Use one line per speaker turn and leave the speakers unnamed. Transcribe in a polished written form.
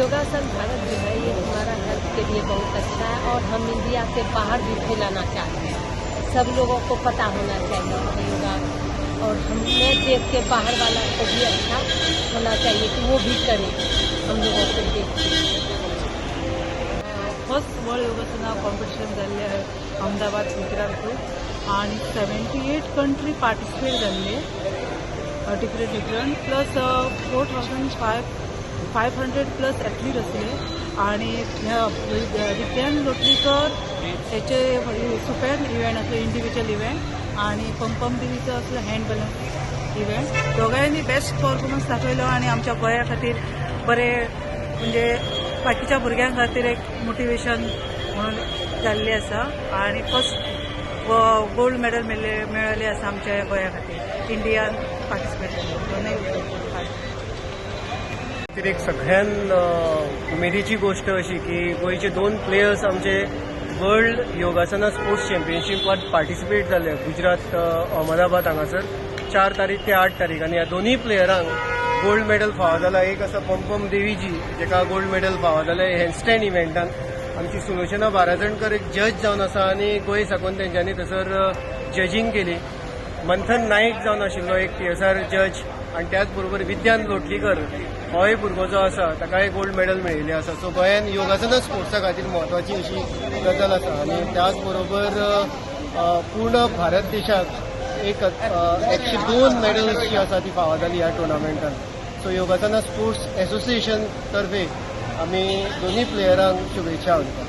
योगासन भारत जो है, ये हमारा हेल्थ के लिए बहुत अच्छा है और हम इंडिया से बाहर भी फैलाना चाहते हैं। सब लोगों को पता होना चाहिए कि योगा और हमने देख के बाहर वाला को भी अच्छा होना चाहिए कि वो भी करे हम लोगों को देख के।
फर्स्ट वर्ल्ड योगासना कॉम्पिटिशन जाल्लें अहमदाबाद, गुजरात हितून आनी 78 कंट्री पार्टिसिपेट जाल्ले, different different, plus 4,000 500 plus athlete आसले. आणि विद्यान लोटलीकर हेचे सुपेर इव्हेंट आसलो, इंडिव्हिज्युअल इव्हेंट, आणि पंपम देवीचो आसलो हँड बॅलन्स इव्हेंट. दोगांयनी बेस्ट परफॉर्मन्स दाखयलो आणि आमच्या गोंया खातीर बरे, म्हणजे बाकीच्या भुरग्यां खातीर एक मोटिवेशन म्हणून जाल्लें आसा आणि फर्स्ट गोल्ड मेडल मेळ्ळे मेळ्ळेले आसा आमच्या गोंया खातीर. इंडियान पार्टिसिपेट जाल्ले दोनूय.
खातीर एक सगळ्यान उमेदीची गोश्ट अशी की गोंयचे दोन प्लेयर्स आमचे वर्ल्ड योगासना स्पोर्ट्स चॅम्पियनशिपात पार्टिसिपेट जाले गुजरात, अहमदाबाद हांगासर 4 तारीख ते 8 तारीख. आनी ह्या दोनूय प्लेयरांक गोल्ड मेडल फावो जाला. एक आसा पंपम देवीजी, जेका गोल्ड मेडल फावो जालें हँडस्टँड इव्हेंटान. आमची सुलोचना बाराजणकर एक जज जावन आसा आनी गोंय साकून तेंच्यांनी थंयसर जजींग केली. मंथन नायक जावन आशिल्लो एक पीएसआर जज आनी त्याच बरोबर विद्यान लोटलीकर होय भुरगो जो आसा, ताकाय गोल्ड मेडल मेळिल्लें आसा. सो गोंयान योगासना स्पोर्ट्सा खातीर म्हत्वाची अशी गजाल आसा आनी त्याच बरोबर पूर्ण भारत देशाक एक 102 मेडल्स जी आसा ती फावो जाली ह्या टुर्नामेंटान. सो योगासना स्पोर्ट्स एसोसिएशन तर्फे आमी दोनूय प्लेयरांक शुभेच्छा दिता.